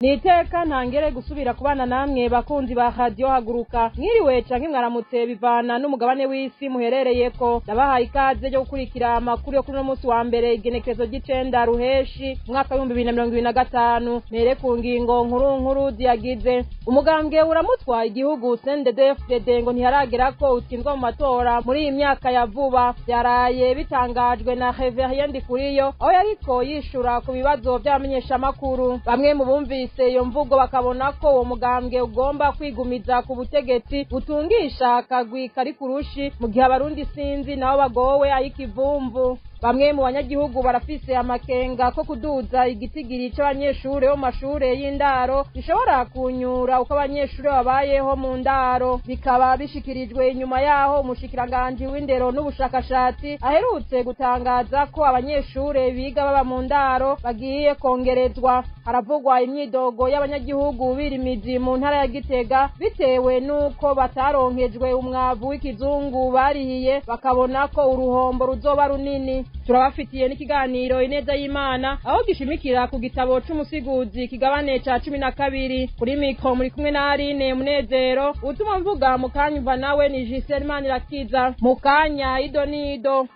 Ni iteka ntangere gusubira kubana namwe bakunzi ba Radio Haguruka. Mwiriwe canke mwaramutse bivana n'umugabane w'isi muherereyeko. Ndabahaye ikaze ryo gukurikira amakuru yo kuri uno munsi wa mbere, igenekerezo ry'icenda Ruheshi umwaka w'2025. Mere ku ngingo nkuru nkuru ziyagize: umugambwe uramutwa igihugu CNDD-FDD ngo ntiharagera ko utsindwa mu matora muri iyi myaka ya vuba. Vyaraye bitangajwe na Reverien Ndikuriyo aho yariko yishura ku bibazo vy'abamenyeshamakuru. Bamwe mu bumvise iyo mvugo bakabona ko uwo mugambwe ugomba kwigumiza ku butegetsi butungisha akagwi kari kurushi, mu gihe abarundi sinzi nabo bagowe ay'ikivumvu. Bamwe mu banyagihugu barafise amakenga ko kuduza igitigiri c'abanyeshure bo mu mashure y'indaro bishobora kunyura uko abanyeshure babayeho mu ndaro. Bikaba bishikirijwe inyuma yaho umushikiranganji w'indero n'ubushakashatsi aherutse gutangaza ko abanyeshure biga baba mu ndaro bagiye kongerezwa. Haravugwa imyidogo y'abanyagihugu birimizi mu ntara ya Gitega bitewe n'uko bataronkejwe umwavu w'ikizungu barihiye, bakabona ko uruhombo ruzoba runini. Turabafitiye n'ikiganiro Ineza y'Imana aho gishimikira ku gitabo c'umusiguzi kigabane ca 12. Kuri mikro muri kumwe na Aline Munezero, utuma mvuga mukanyumva nawe ni Giselle Manirakiza. Mukanya ido nido.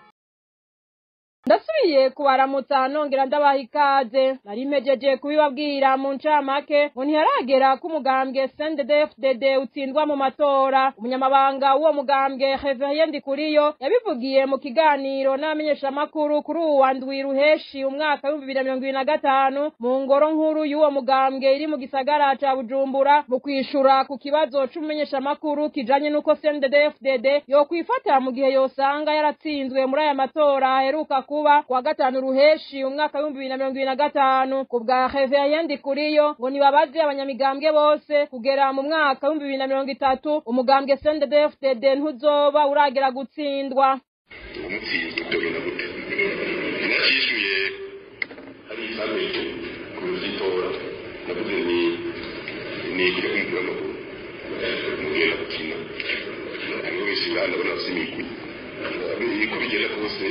Ndasubiye kubaramutsa nongera ndabaha ikaze. Nari mpejeje kubibabwira mu ncamake ngo ntiharagera ko umugambwe CNDD-FDD utsindwa mu matora. Umunyamabanga w'uwo mugambwe Reverien Ndikuriyo yabivugiye mu kiganiro n'abamenyeshamakuru kuri uwa ndwi Ruheshi umwaka w'2025 mu ngoro nkuru y'uwo mugambwe iri mu gisagara ca Bujumbura, mu kwishura ku kibazo c'umumenyeshamakuru kijanye n'uko CNDD-FDD yokwifata mu gihe yosanga yaratsinzwe muri aya matora aheruka kuba kuwa gatanu Ruheshi umwaka w'2025. Ku bwa Reverien Ndikuriyo ngo nibabaze abanyamigambwe bose kugera mu mwaka w'2030 umugambwe CNDD-FDD ntuzoba uragera gutsindwa. Umutsinzwe byogenda gute? Nakishyuye hari isamete ku ruzitora, navuze ni kujya kumupira w'amaguru mugenda gukina hariho wese ndabona afise imigwi, niko bigenda kose.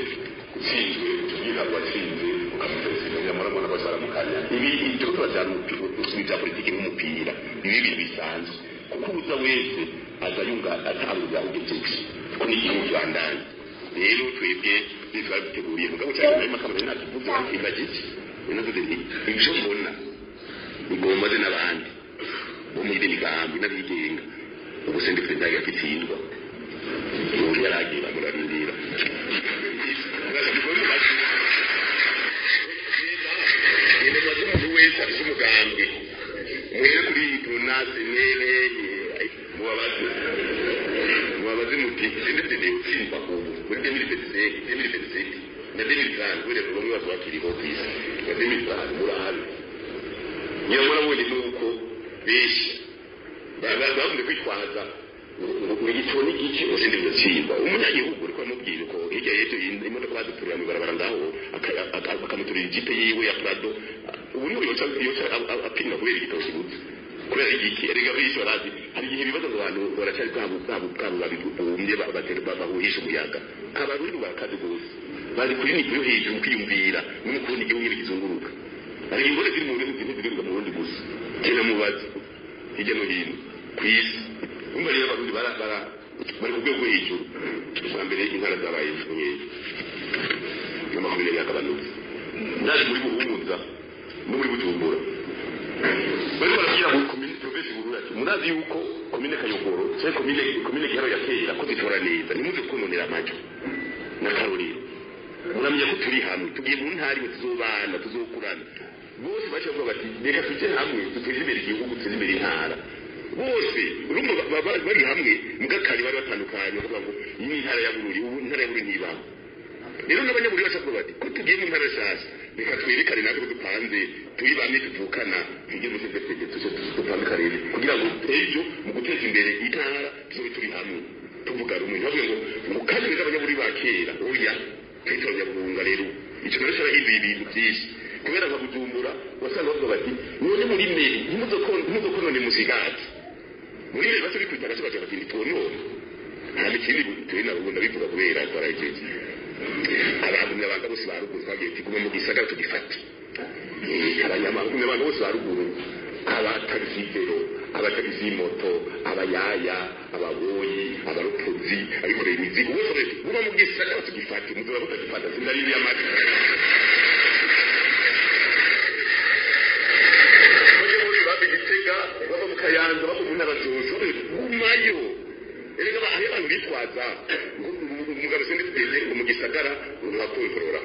Utsinzwe tubwira watsinze ukamutsinda, nyamara mbona bose baramukanya. Ibi turiko turajana umupira bya politiki nk'umupira, ibi bintu bisanzwe, kuko uza wese aza yunga atanga ugejeje kuko ni igihugu kibandanya. Rero twebwe nitwari duteguriye mugabo cyane nari makamera nakivuze imbagiki navuze nti ibyo mbona igombaze n'abandi bo muri migambi n'abigenga, ubu sende perezida yafitsindwa ubu yaragira murarindira. Umuntu wese afise umugambi muhere kuri pronase nere mubabaze mubabaze muti sende utsindwa ubu muri 2025, 2027 na 2030, kubera ko bamwe bazakiriho kw'isi na 2030 murabe. Niyo murabonye nuko benshi bakunze kwitwaza ngo igitabo n'igice usindi ugatsindwa. Umunyagihugu uriko amubwira uko hirya y'ejo imodoka baduturira mw'ibarabara ngaho, bakamuturira ijipe yiwe ya Prado, ubu niwe yoca apinga kubera igitabo kibuze kubera igiki. Erega benshi barazi hari igihe ibibazo ngo abantu baracari bwabo bwabo bwabo babumye bahuhisha umuyaga. Abarundi barakaze rwose, bazi kuri nivo yo hejuru kwiyumvira no mu kubona igihugu kizunguruka. Hari ingore ziri mu Burundi ntizirunga mu Burundi gusa, kera mubazi hirya no hino kw'isi. Umva rero abarundi bari ku rwego hejuru. Ubwa mbere intara zabaye nkeya n'amakomine yagabanutse. Ndaje muri Buhumuza no muri Bujumbura bariko barabwira ngo komine provinsi Bururi ati murazi yuko komine Kayogoro canke komine Giharo ya kera ko zitora neza, nimuze twononera amajwi n'akarorero. Muramenya ko turi hamwe, tugiye mu ntara imwe, tuzobana tuzokurana. Bose baca bavuga bati reka tuje hamwe duteze imbere igihugu, duteze imbere intara. Bose urumva bari hamwe, mugakari bari batandukanye bavuga ngo iyi ni intara ya Bururi, ubu intara ya Bururi ntibaho. Rero n'abanyabururi baca bavuga bati ko tugiye mu ntara nshasha, reka twerekane natwe ko dupanze turi bamwe tuvukana, tujye muri CNDD-FDD tuje dupanze karere kugira ngo ejo mu guteza imbere intara tuzobe turi hamwe tuvuga rumwe. Ntibavuge ngo kandi rero abanyabururi ba kera, oya twita abanyaburunga. Rero ico naco carahinduye ibintu vyinshi, kubera nka Bujumbura wasanga bavuga bati none muri meri ntimuzokonone musigati muri meri, baca bikwita agace baca bati ntitwonone. Nta n'ikindi turi nabo ndabivuga kubera twarahejeje abagumye abanga bose ba ruguru twagiye tuguma mu gisagara tugifata abanyamagumye abantu bose ba ruguru. Abatagisi velo, abatagisi moto, abayaya, ababoyi, abaropozi, abikorera imizigo, bose buba mu gisagara tugifate, muzoba mutagifata sindaririye amata. Bava Igitega, bava mu Kayanza, bava mu ntara zose, gumayo. Erega aho abantu bitwaza umugabo sendefudede ngo mu gisagara ntakontorora.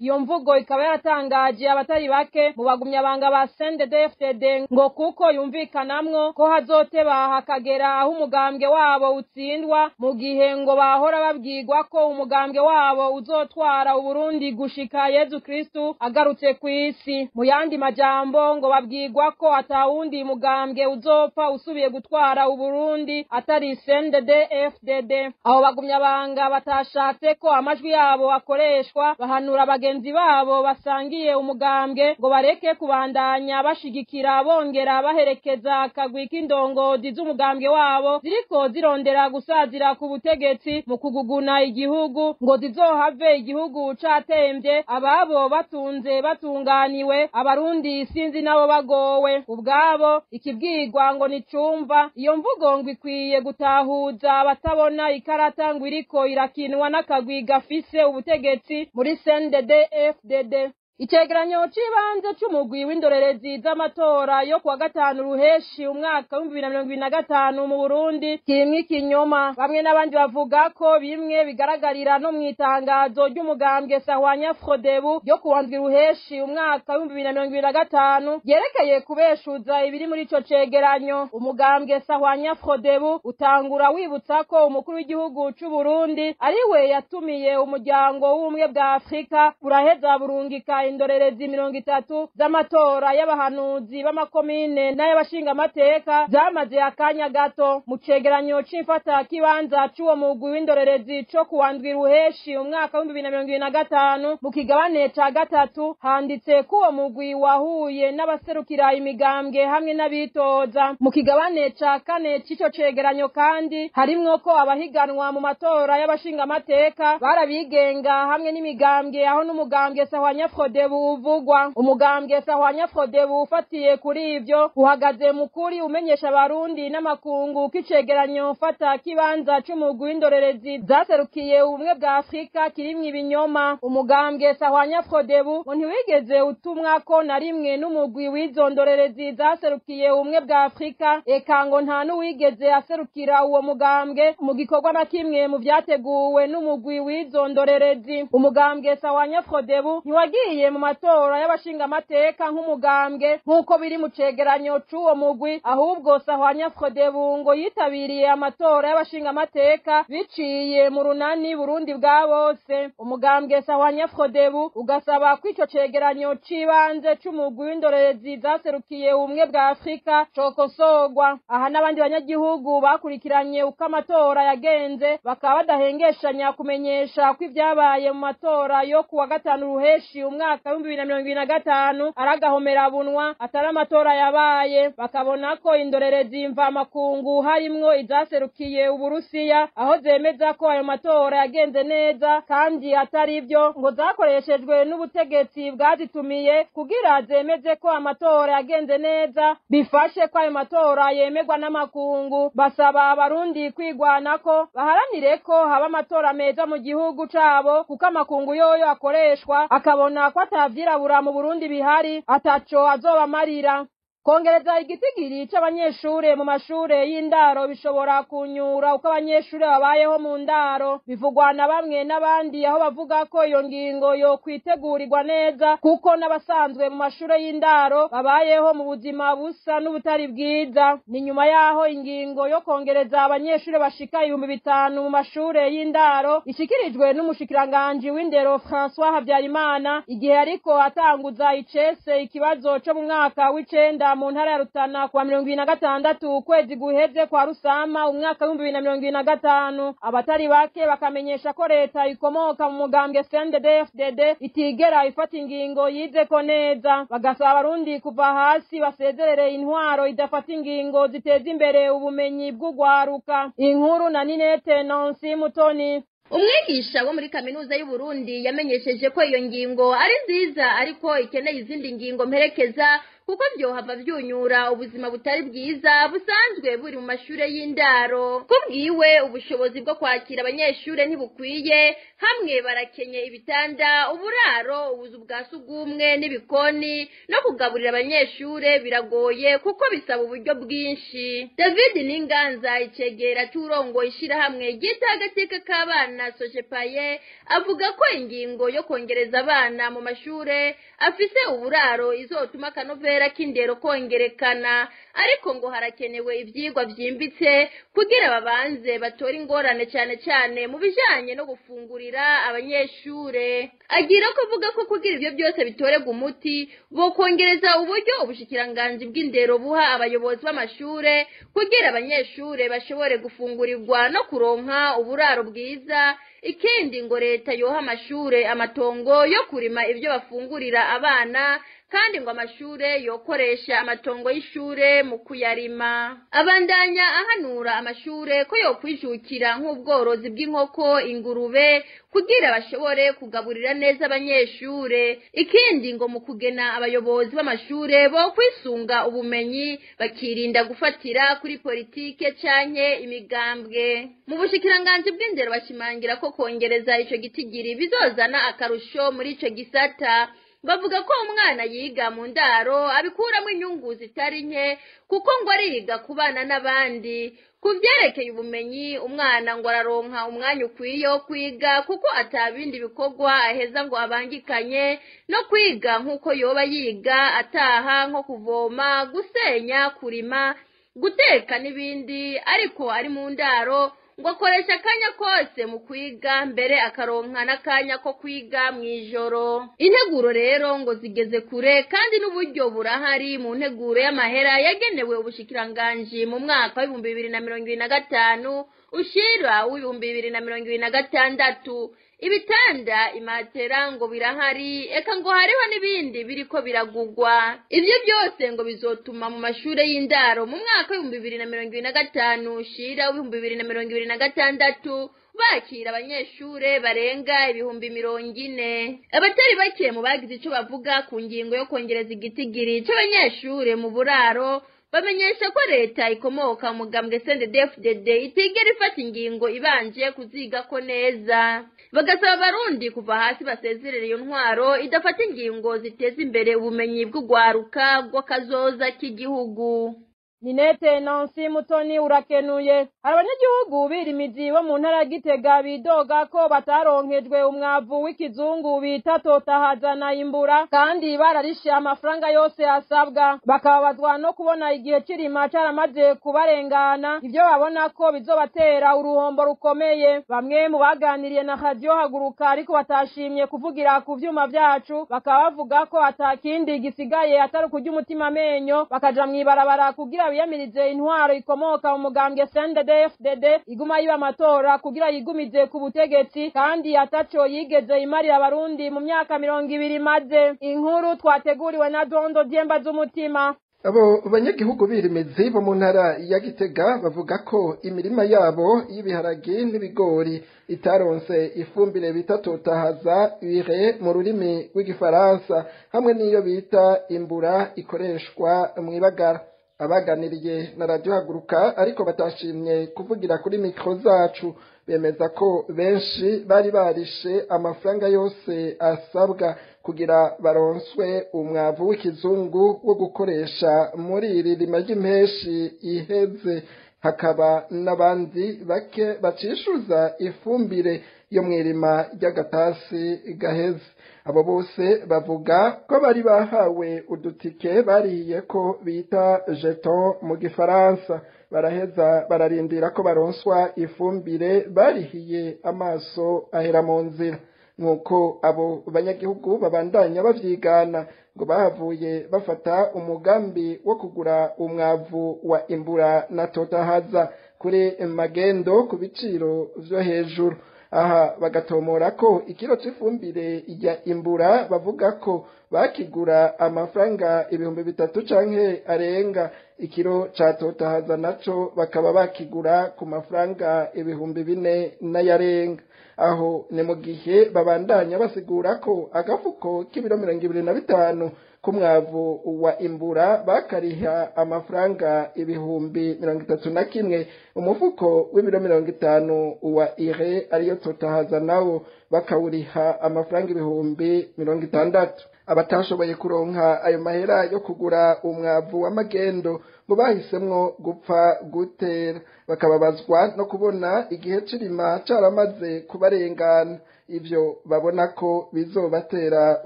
Iyo mvugo ikaba yaratangaje abatari bake mu bagumyabanga ba CNDD-FDD, ngo kuko yumvikanamwo ko hazoteba hakagera aho umugambwe wabo utsindwa, mu gihe ngo bahora babwirwa ko umugambwe wabo uzotwara Uburundi gushika Yezu Kristu agarutse kw'isi. Mu yandi majambo, ngo babwirwa ko atawundi mugambwe uzopfa usubiye gutwara Uburundi atari CNDD-FDD. Abo bagumyabanga batashatse ko amajwi yabo akoreshwa bahanura bagenzi babo basangiye umugambwe ngo bareke kubandanya bashigikira bongera baherekeza akagwi k'indongozi z'umugambwe wabo ziriko zirondera gusazira ku butegetsi mu kuguguna igihugu, ngo zizohave igihugu catemvye, ababo batunze batunganiwe, Abarundi sinzi nabo bagowe. Ubwabo ikibwirwa ngo nicumva. Iyo mvugo ngo ikwiye gutahuza abatabona ikarata ngo iriko irakinwa n'akagwi gafise ubutegetsi muri CNDD FDD. Icegeranyo c'ibanze c'umugwi w'indorerezi z'amatora yo kuwa 5 Ruheshi umwaka w'2025 mu Burundi kirimwo ikinyoma. Bamwe n'abandi bavuga ko bimwe bigaragarira no mw'itangazo ry'umugambwe Sahwanya Frodebu ryo kuwa 7 Ruheshi umwaka w'2025 ryerekeye kubeshuza ibiri muri ico cegeranyo. Umugambwe Sahwanya Frodebu utangura wibutsa ko umukuru w'igihugu c'u Burundi ariwe yatumiye umuryango w'ubumwe bwa Afrika, buraheza burungika indorerezi 30 z'amatora y'abahanuzi b'amakomine n'ay'abashingamateka zamaze akanya gato. Mu cegeranyo c'imfata kibanza c'uwo mugwi w'indorerezi co kuwa 7 Ruheshi umwaka w'2025 mu kigabane ca 3 handitse ko uwo mugwi wahuye n'abaserukira imigambwe hamwe n'abitoza. Mu kigabane ca 4 c'ico cegeranyo kandi harimwo ko abahiganwa mu matora y'abashingamateka barabigenga hamwe n'imigambwe, aho n'umugambwe Sahwanya Frodebu uvugwa. Umugambwe Sahwanya Frodebu ufatiye kuri ivyo uhagaze mu kuri umenyesha Abarundi n'amakungu k'icegeranyo mfata kibanza c'umugwi w'indorerezi zaserukiye ubumwe bwa Afrika kirimwo ibinyoma. Umugambwe Sahwanya Frodebu ngo ntiwigeze utumwa ko na rimwe n'umugwi w'izo ndorerezi zaserukiye ubumwe bwa Afrika, eka ngo nta n'uwigeze aserukira uwo mugambwe mu gikorwa na kimwe mu vyateguwe n'umugwi w'izo ndorerezi. Umugambwe Sahwanya Frodebu ntiwagiye mu matora y'abashingamateka nk'umugambwe nk'uko biri mu cegeranyo c'uwo mugwi, ahubwo Sahwanya Frodebu ngo yitabiriye amatora y'abashingamateka biciye mu runani Burundi bwa bose. Umugambwe Sahwanya Frodebu ugasaba ko ico cegeranyo c'ibanze c'umugwi w'indorerezi zaserukiye ubumwe bwa Afrika cokosorwa. Aha n'abandi banyagihugu bakurikiranye uko amatora yagenze bakaba badahengeshanya kumenyesha ko ivyabaye mu matora yo kuwa 5 Ruheshi umwaka w'2025 aragahomerabunwa, atari amatora yabaye. Bakabona ko indorerezi mvamakungu harimwo izaserukiye Uburusiya aho zemeza ko ayo matora yagenze neza kandi atari ivyo, ngo zakoreshejwe n'ubutegetsi bwazitumiye kugira zemeze ko amatora yagenze neza, bifashe ko ayo matora yemerwa n'amakungu. Basaba Abarundi kwigwanako baharanire ko haba amatora meza mu gihugu cabo, kuko amakungu yoyo akoreshwa akabona ko atavyirabura mu Burundi bihari ataco azobamarira. Kongereza igitigiri c'abanyeshure mu mashure y'indaro bishobora kunyura uko abanyeshure babayeho mu ndaro, bivugwa na bamwe n'abandi aho bavuga ko iyo ngingo yo kwitegurirwa neza, kuko n'abasanzwe mu mashure y'indaro babayeho mu buzima busa n'ubutari bwiza. Ni nyuma yaho ingingo yo kongereza abanyeshure bashika 5000 mu mashure y'indaro ishikirijwe n'umushikiranganji w'indero François Habyarimana, igihe ariko atanguza icese ikibazo co mu mwaka w'icenda mu ntara ya Rutana kuwa 26 ukwezi guheze kwa Rusama umwaka w'2025. Abatari bake bakamenyesha ko leta ikomoka mu mugambwe CNDD-FDD itigera ifata ingingo yizeko neza, bagasaba Abarundi kuva hasi basezerere intwaro idafata ingingo ziteza imbere ubumenyi bw'ugwaruka. Inkuru na Ninete Nancy Mutoni. Umwigisha wo muri kaminuza y'u Burundi yamenyesheje ko iyo ngingo ari nziza, ariko ikeneye izindi ngingo mperekeza kuko vyohava vyunyura ubuzima butari bwiza busanzwe buri mu mashure y'indaro. Kubwiwe ubushobozi bwo kwakira abanyeshure ntibukwiye, hamwe barakenye ibitanda, uburaro, ubuzu bwa sugumwe n'ibikoni, no kugaburira abanyeshure biragoye kuko bisaba uburyo bwinshi. David Ninganza, icegera c'urongoye ishirahamwe ryita agateka k'abana Sojepaye, avuga ko ingingo yo kongereza abana mu mashure afise uburaro izotuma akanovera k'indero kongerekana, ariko ngo harakenewe ivyigwa vyimbitse kugira babanze batore ingorane cane cane mu bijanye no gufungurira abanyeshure. Agira ko avuga ko kugira ivyo byose bitorerwa umuti bokongereza uburyo ubushikiranganji bw'indero buha abayobozi b'amashure kugira abanyeshure bashobore gufungurirwa no kuronka uburaro bwiza. Ikindi ngo leta yoha amashure amatongo yo kurima ivyo bafungurira abana, kandi ngo amashure yokoresha amatongo y'ishure mu kuyarima. Abandanya ahanura amashure ko yokwijukira nk'ubworozi bw'inkoko, ingurube, kugira bashobore kugaburira neza abanyeshure. Ikindi ngo mu kugena abayobozi b'amashure bo kwisunga ubumenyi, bakirinda gufatira kuri politike canke imigambwe. Mu bushikiranganji bw'indero bashimangira ko kongereza ico gitigiri bizozana akarusho muri ico gisata. Bavuga ko umwana yiga mu ndaro abikuramo inyungu zitari nke, kuko ngo ariga kubana n'abandi. Ku vyerekeye ubumenyi, umwana ngo araronka umwanya ukwiye wo kwiga, kuko atabindi bikorwa aheza ngo abangikanye no kwiga nk'uko yoba yiga ataha, nko kuvoma, gusenya, kurima, guteka n'ibindi. Ariko ari mu ndaro ngo akoresha akanya kose mu kwiga, mbere akaronka n'akanya ko kwiga mw'ijoro. Integuro rero ngo zigeze kure, kandi n'uburyo burahari mu nteguro y'amahera yagenewe ubushikiranganji mu mwaka wa 2025 ushira wa 2026. Ibitanda, imatera ngo birahari, eka ngo hariho n'ibindi biriko biragugwa. Ivyo byose ngo bizotuma mu mashure y'indaro mu mwaka wa 2025 ushira wa 2026 bakira abanyeshure barenga 40,000. Abatari bake mu bagize ico bavuga ku ngingo yo kongereza igitigiri c'abanyeshure mu buraro bamenyesha ko leta ikomoka mu mugambwe CNDD-FDD itigera ifata ingingo ibanje kuzigako neza. Bagasaba abarundi kuva hasi basezerera iyo ntwaro idafata ingingo ziteza imbere ubumenyi bw'ugwaruka bw'akazoza k'igihugu. Ninete Nancy Mutoni urakenuye. Hari abanyagihugu birimizi bo mu ntara ya Gitega bidoga ko bataronkejwe umwavu w'ikizungu bita Totahaza imbura, kandi bararishe amafaranga yose asabwa. Bakababazwa no kubona igihe c'irima caramaze kubarengana, ivyo babona ko bizobatera uruhombo rukomeye. Bamwe mu baganiriye na Radio Haguruka ariko batashimye kuvugira ku vyuma vyacu, bakaba bavuga ko atakindi gisigaye atari ukurya umutima amenyo, bakaja mw'ibarabara kugira biyamirize intwaro ikomoka mu mugambwe CNDD-FDD iguma yiba amatora kugira yigumize ku butegetsi, kandi ataco yigeze imarira abarundi mu myaka 20 imaze. Inkuru twateguriwe na Dondo Diemba z'umutima. Abo banyagihugu birimizi bo mu ntara ya Gitega bavuga ko imirima yabo y'ibiharage n'ibigori itaronse ifumbire bita Totahaza ure mu rurimi rw'igifaransa, hamwe n'iyo bita imbura ikoreshwa mw'ibagara. Abaganiriye na Radio Haguruka ariko batashimye kuvugira kuri mikro zacu, bemeza ko benshi bari barishe amafaranga yose asabwa kugira baronswe umwavu w'ikizungu wo gukoresha muri iri rima ry'impeshi iheze. Hakaba n'abandi bake bacishuza ifumbire yo mw'irima ry'agatasi gaheze. Abo bose bavuga ko bari bahawe udutike barihiye ko bita jeton mu gifaransa, baraheza bararindira ko baronswa ifumbire barihiye, amaso ahera mu nzira. Nk'uko abo banyagihugu babandanya bavyigana, ngo bahavuye bafata umugambi wo kugura umwavu wa imbura na Totahaza kuri magendo ku biciro vyo hejuru. Aha bagatomora ko ikiro c'ifumbire ya imbura bavuga ko bakigura amafaranga 3000 canke arenga, ikiro ca Totahaza naco bakaba bakigura ku mafaranga 4000 n'ayarenga. Aho ni mu gihe babandanya basigura ko agafuko k'ibiro 25 k'umwavu wa imbura bakariha amafaranga 31,000, umufuko w'ibiro 50 wa ire ariyo totahaza nawo bakawuriha amafaranga 60,000. Abatashoboye kuronka ayo mahera yo kugura umwavu w'amagendo ngo bahisemwo gupfa gutera, bakababazwa no kubona igihe c'irima caramaze kubarengana. Ivyo babona ko bizobatera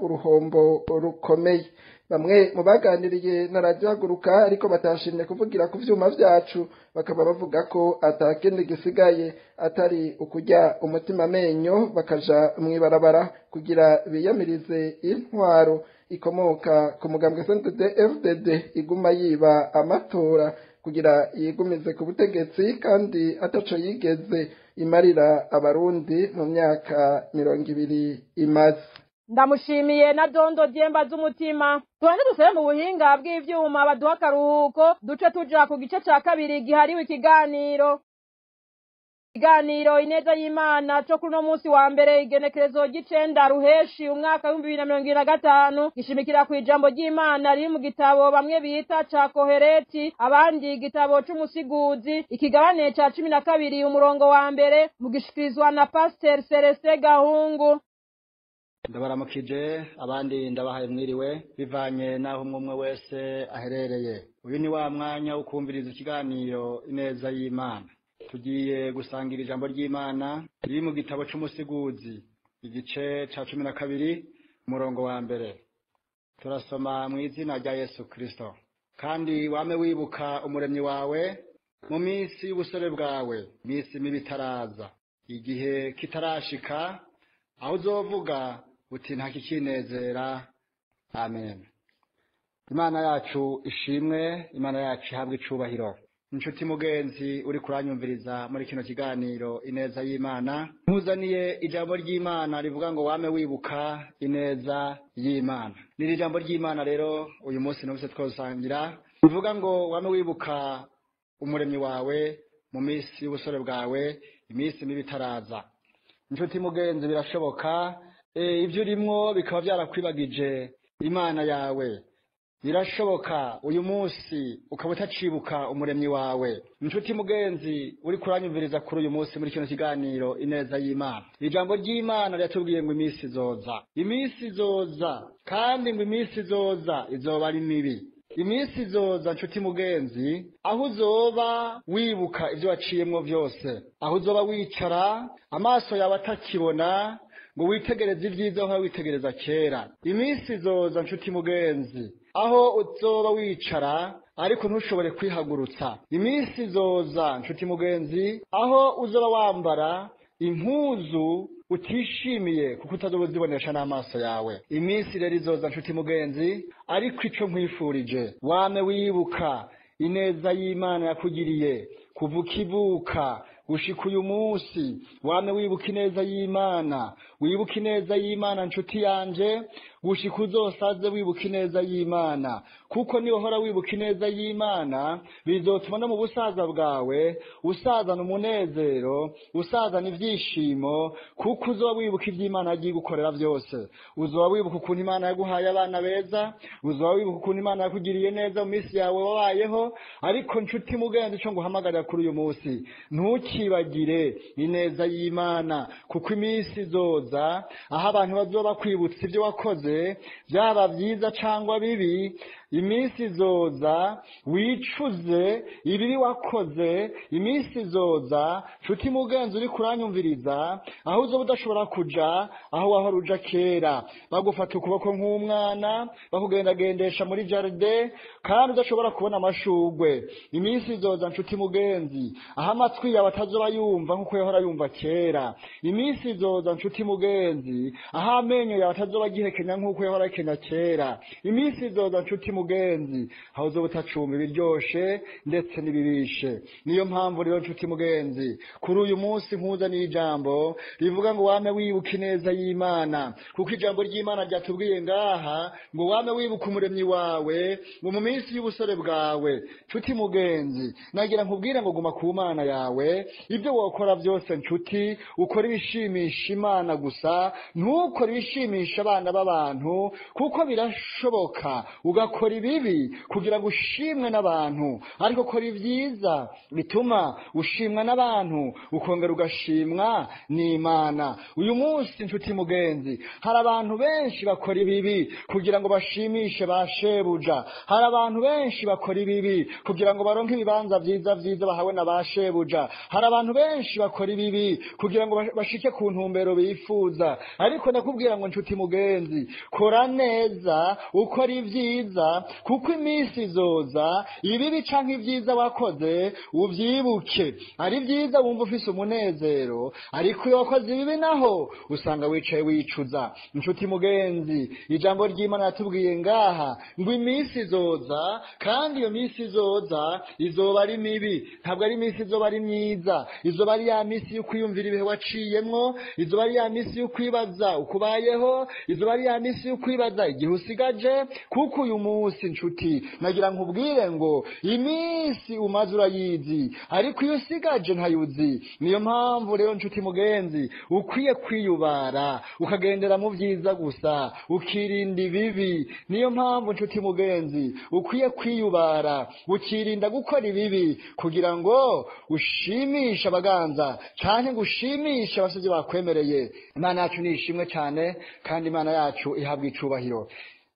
uruhombo rukomeye. Bamwe mu baganiriye na Radio Haguruka ariko batashimye kuvugira ku vyuma vyacu bakaba bavuga ko atakindi gisigaye atari ukurya umutima amenyo bakaja mw'ibarabara kugira biyamirize intwaro ikomoka ku mugambwe CNDD-FDD iguma yiba amatora kugira yigumize ku butegetsi kandi ataco yigeze imarira abarundi mu myaka 20 imaze. Ndamushimiye na Dondo Diemba z'umutima. Tubanze dusebe mu buhinga bw'ivyuma baduha akaruhuko, duce tuja ku gice ca kabiri gihariwe ikiganiro. Ikiganiro Ineza y'Imana co kuri uno munsi wa mbere igenekerezo ry'icenda ruheshi umwaka w'ibihumbi bibiri na mirongo ibiri na gatanu gishimikira kw'ijambo ry'Imana riri mu gitabo bamwe bita ca Kohereti abandi igitabo c'umusiguzi, ikigabane ca 12 umurongo wa mbere, mugishikirizwa na Pasteur Celestin Gahungu. Ndabaramukije abandi ndabahaye mwiriwe bivanye naho umwe wese aherereye. Uyu ni wa mwanya wo kumviriza ikiganiro Ineza y'Imana. Tugiye gusangira ijambo ry'Imana riri mu gitabo c'umusiguzi igice ca 12 umurongo wa mbere. Turasoma mu izina rya Yesu Kristo. Kandi wame wibuka umuremyi wawe mu minsi y'ubusore bwawe, minsi mibi itaraza, igihe kitarashika aho uzovuga uti nta kikinezera. Amen. Imana yacu ishimwe, Imana yacu ihabwe icubahiro. Inshuti mugenzi uri kuranyumviriza muri kino kiganiro Ineza y'Imana, nkuzaniye ijambo ry'Imana rivuga ngo wame wibuka ineza y'Imana. Ni ijambo ry'Imana rero uyu munsi nubuse twosangira rivuga ngo wame wibuka umuremyi wawe mu minsi y'ubusore bwawe, iminsi mibi itaraza. Inshuti mugenzi, birashoboka ibyo urimwo bikaba byarakwibagije Imana yawe. Birashoboka uyu munsi ukaba utacibuka umuremyi wawe. Inshuti mugenzi uri kuranyumviriza kuri uyu munsi muri kino kiganiro Ineza y'Imana, ijambo ry'Imana riratubwiye ngo iminsi izoza, iminsi izoza, kandi ngo iminsi izoza izoba ari mibi. Iminsi izoza nshuti mugenzi, aho uzoba wibuka ibyo waciyemwo byose, aho uzoba wicara amaso yawe atakibona ngo witegereze ibyiza aho witegereza kera. Iminsi izoza nshuti mugenzi, aho uzoba wicara ariko ntushobore kwihagurutsa. Iminsi izoza nshuti mugenzi, aho uzoba wambara impuzu utishimiye kuko utazoba uzibonesha n'amaso yawe. Iminsi rero izoza nshuti mugenzi, ariko ico nkwifurije, wame wibuka ineza y'Imana yakugiriye kuva ukivuka gushika uyu munsi. Wame wibuka ineza y'Imana, wibuka ineza y'Imana nshuti yanje, gushika uzosaze wibuka ineza y'Imana, kuko niba uhora wibuka ineza y'Imana bizotuma no mu busaza bwawe usazana umunezero, usazana ivyishimo, kuko uzoba wibuka ivy'Imana yagiye gukorera byose. Uzoba wibuka ukuntu Imana yaguhaye abana beza, uzoba wibuka ukuntu Imana yakugiriye neza mu minsi yawe wabayeho. Ariko nshuti mugenzi, ico nguhamagarira kuri uyu munsi, ntukibagire ineza y'Imana, kuko iminsi izoza aho abantu bazoba kwibutsa ibyo wakoze, byaba byiza cangwa bibi. Iminsi izoza wicuze ibibi wakoze. Iminsi izoza nshuti mugenzi uri kuranyumviriza, aho uzoba udashobora kuja aho wahora uja kera, bagufata ukuboko nk'umwana bakugendagendesha muri jardin kandi udashobora kubona amashugwe. Iminsi izoza nshuti mugenzi, aho amatwi yawe atazoba yumva nkuko yahora yumva kera. Iminsi izoza nshuti mugenzi, aho amenyo yawe atazoba agihekenya nkuko yahora ahekenya kera. Iminsi izoza nshuti mugenzi mugenzi, aho uzoba utacumva ibiryoshe ndetse n'ibibishe. Niyo mpamvu rero nshuti mugenzi, kuri uyu munsi nkuzaniye ijambo rivuga ngo wame wibuka ineza y'Imana, kuko ijambo ry'Imana ryatubwiye ngaha ngo wame wibuka umuremyi wawe ngo mu minsi y'ubusore bwawe. Nshuti mugenzi, nagira nkubwire ngo guma ku Mana yawe, ibyo wokora byose nshuti ukora ibishimisha Imana gusa, ntukore ibishimisha abana b'abantu, kuko birashoboka ugakora ibibi kugira ngo ushimwe n'abantu, ariko kora ibyiza bituma ushimwa n'abantu ukongera ugashimwa n'Imana. Uyu munsi nshuti mugenzi, hari abantu benshi bakora ibibi kugira ngo bashimishe ba shebuja, hari abantu benshi bakora ibibi kugira ngo baronke ibibanza vyiza vyiza bahawe na ba shebuja, hari abantu benshi bakora ibibi kugira ngo bashike ku ntumbero bifuza. Ariko ndakubwira ngo nshuti mugenzi, kora neza, ukora ibyiza, kuko iminsi izoza ibibi canke ibyiza wakoze uvyibuke. Ari vyiza wumva ufise umunezero, ariko iyo wakoze ibibi naho usanga wicaye wicuza. Nshuti mugenzi, ijambo ry'Imana yatubwiye ngaha ngo iminsi izoza, kandi iyo minsi izoza izoba ari mibi, ntabwo ari iminsi izoba ari myiza, izoba ari ya minsi yo kwiyumvira ibihe waciyemwo, izoba ari ya minsi yo kwibaza ukubayeho, izoba ari ya minsi yo kwibaza igihe usigaje. Kuko uyu munsi nshuti nagira nkubwire ngo iminsi umaze urayizi, ariko iyo usigaje ntayuzi. Niyo mpamvu rero nshuti mugenzi ukwiye kwiyubara, ukagendera mu vyiza gusa, ukirinda ibibi. Niyo mpamvu nshuti mugenzi ukwiye kwiyubara, ukirinda gukora ibibi kugira ngo ushimishe abaganza canke ngo ushimishe abasivyi bakwemereye. Imana yacu ni ishimwe cane, kandi Imana yacu ihabwa icubahiro.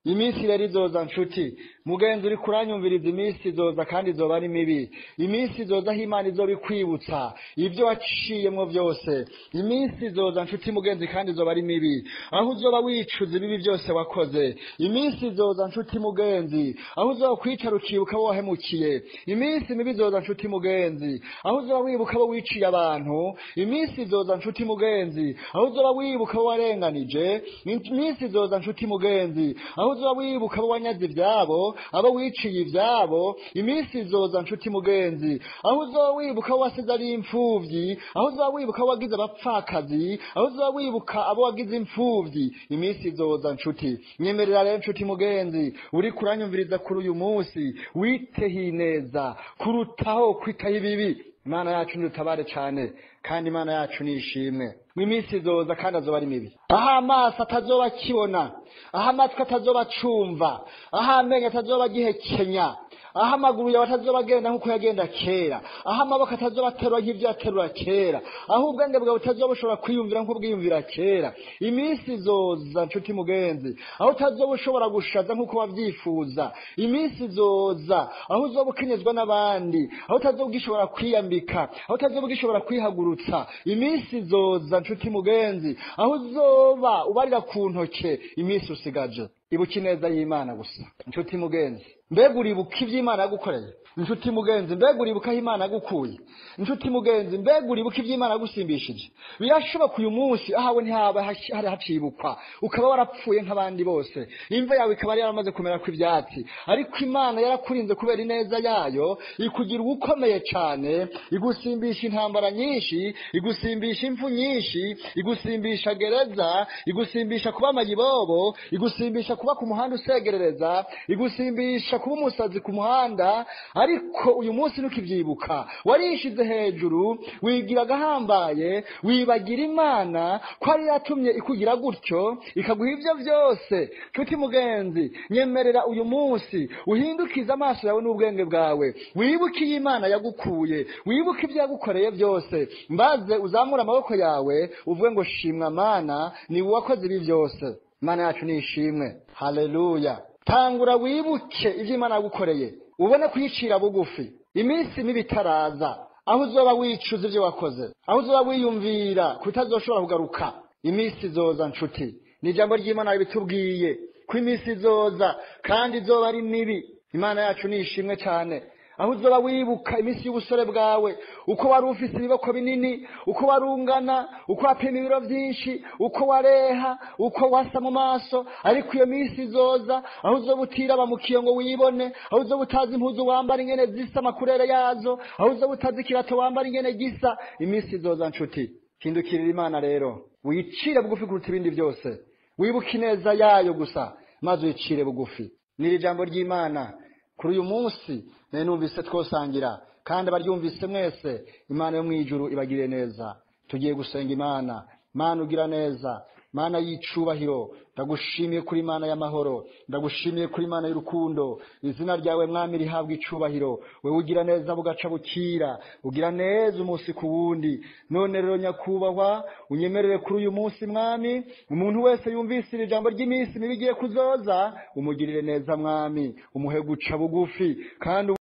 Iminsi rero izoza nshuti mugenzi, uri kuranyumviriza, iminsi izoza kandi izoba ari mibi. Iminsi izoza aho Imana izoba ikwibutsa ibyo waciyemwo byose. Iminsi izoza nshuti mugenzi kandi izoba ari mibi, aho uzoba wicuza ibibi byose wakoze. Iminsi izoza nshuti mugenzi, aho uzoba kwicara ukibuka abo wahemukiye. Iminsi mibi izoza nshuti mugenzi, aho uzoba wibuka abo wiciye abantu. Iminsi izoza nshuti mugenzi, aho uzoba wibuka abo warenganije. Iminsi izoza nshuti mugenzi, aho uzoba wibuka abo wanyaze ivyabo, abo wiciye ivyabo. Iminsi izoza nshuti mugenzi, aho uzoba wibuka abo wasize ari imfuvyi, aho uzoba wibuka abo wagize abapfakazi, aho uzoba wibuka abo wagize imfuvyi. Iminsi izoza nshuti. Nyemerera rero nshuti mugenzi, uri kuranyumviriza kuri uyu munsi, witeho ineza kurutaho kwitaho ibibi. Imana yacu nidutabare cane, kandi Imana yacu nishimwe. Iminsi izoza kandi azoba ari mibi, aho amaso atazoba akibona, aho amatwi atazoba acumva, aho amenyo atazoba agihekenya, aho amaguru yawe atazoba agenda nk'uko yagenda kera, aho amaboko atazoba aterura nk'ivyo yaterura kera, aho ubwenge bwawe butazoba bushobora kwiyumvira nk'uko bwiyumvira kera. Iminsi izoza nshuti mugenzi, aho utazoba ushobora gushaza nk'uko wavyifuza. Iminsi izoza aho uzoba ukenyezwa n'abandi, aho utazoba ugishobora kwiyambika, aho utazoba ugishobora kwihagurutsa. Iminsi izoza nshuti mugenzi, aho uzoba ubarira ku ntoke iminsi usigaje. Ibuka ineza y'Imana gusa nshuti mugenzi. Mbega uribuka ivyo Imana yagukoreye nshuti mugenzi? Mbega uribuka aho Imana yagukuye nshuti mugenzi? Mbega uribuka ivyo Imana yagusimbishije? Birashoboka uyu munsi ahawe ntihaba hari hacibukwa, ukaba warapfuye nk'abandi bose, imva yawe ikaba yari yaramaze kumera kw'ivyatsi, ariko Imana yarakurinze kubera ineza yayo, ikugira ukomeye cane, igusimbisha intambara nyinshi, igusimbisha impfu nyinshi, igusimbisha gereza, igusimbisha kuba mayibobo, igusimbisha kuba ku muhanda usegerereza, igusimbisha kuba umusazi ku muhanda. Ariko uyu munsi ntukivyibuka, warishize hejuru, wigira agahambaye, wibagira Imana ko ari yatumye ikugira gutyo, ikaguha ivyo vyose. Nshuti mugenzi, nyemerera uyu munsi uhindukize amaso yawe n'ubwenge bwawe, wibuke iyo Imana yagukuye, wibuke ivyo yagukoreye byose, mbaze uzamure amaboko yawe uvuge ngo shimwa Mana, ni wowe wakoze ibi byose. Imana yacu ni ishimwe, haleluya. Tangura wibuke ivyo Imana yagukoreye, ubone kuyicira bugufi. Iminsi mibi itaraza, aho uzoba wicuza ivyo wakoze, aho uzoba wiyumvira kutazoshobora kugaruka. Iminsi izoza nshuti, ni ijambo ry'Imana ribitubwiye ko iminsi izoza kandi izoba ari mibi. Imana yacu ni ishimwe cane. Aho uzoba wibuka iminsi y'ubusore bwawe, uko wari ufise ibiboko binini, uko wari ungana, uko wapima ibiro byinshi, uko wareha, uko wasa mu maso. Ariko iyo minsi izoza aho uzoba utiraba mu kiyo ngo wibone, aho uzoba utazi impuzu wambara ingene zisa amakurere yazo, aho uzoba utazi ikirato wambara ingene gisa. Iminsi izoza nshuti. Hindukirira Imana rero, wicire bugufi kuruta ibindi byose, wibuke ineza yayo gusa, maze wicire bugufi. N'iri jambo ry'Imana kuri uyu munsi nari numvise twosangira, kandi abaryumvise mwese, Imana yo mu ijuru ibagirire neza. Tugiye gusenga Imana. Mana ugira neza, Mana y'icubahiro, ndagushimiye kuri Imana y'amahoro, ndagushimiye kuri Imana y'urukundo. Izina ryawe Mwami rihabwa icubahiro. Wewe ugira neza bugaca bukira, ugira neza umunsi ku wundi. None rero nyakubahwa, unyemerere kuri uyu munsi Mwami, umuntu wese yumvise iri jambo ry'iminsi mibi igiye kuzoza, umugirire neza Mwami, umuhe guca bugufi kandi